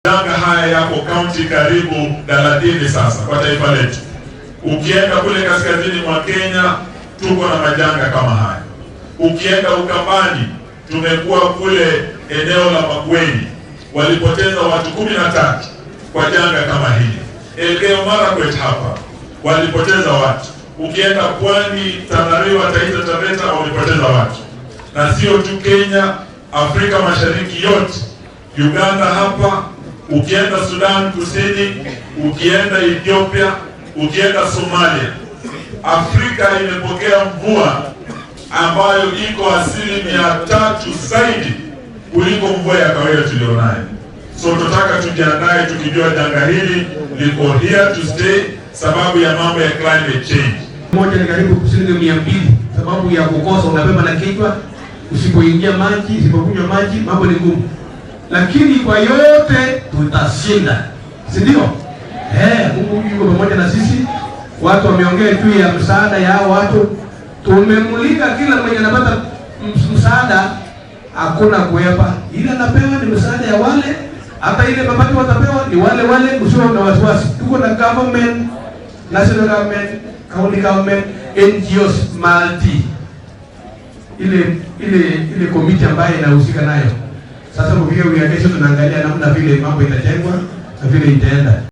Majanga haya yako kaunti karibu 30 sasa kwa taifa letu. Ukienda kule kaskazini mwa Kenya tuko na majanga kama haya. Ukienda Ukambani, tumekuwa kule eneo la Makueni, walipoteza watu 13 kwa janga kama hili. Elgeyo Marakwet hapa walipoteza watu. Ukienda Pwani, Tana River, Taita Taveta walipoteza watu, na sio tu Kenya, Afrika Mashariki yote, Uganda hapa, ukienda Sudan Kusini, ukienda Ethiopia, ukienda Somalia. Afrika imepokea mvua ambayo iko 300% zaidi kuliko mvua ya kawaida tulionayo. So tunataka tujiandae tukijua janga hili liko here to stay, sababu ya mambo ya climate change. Moja ni karibu shilingi 200 sababu ya kukosa, unabeba na kichwa, usipoingia maji, usipokunywa maji, mambo ni ngumu, lakini kwa yote tutashinda, si ndio? Mungu yuko pamoja na sisi. Watu wameongea juu ya msaada ya hao watu, tumemulika kila mwenye anapata msaada, hakuna kuepa, ile anapewa ni msaada ya wale, hata ile mabaki watapewa ni wale wale, usiwe na wasiwasi. Tuko na government, national government, county government, NGOs, multi ile committee ambayo inahusika nayo. Sasa kufika wiki ya kesho tunaangalia namna vile mambo itajengwa na vile itaenda.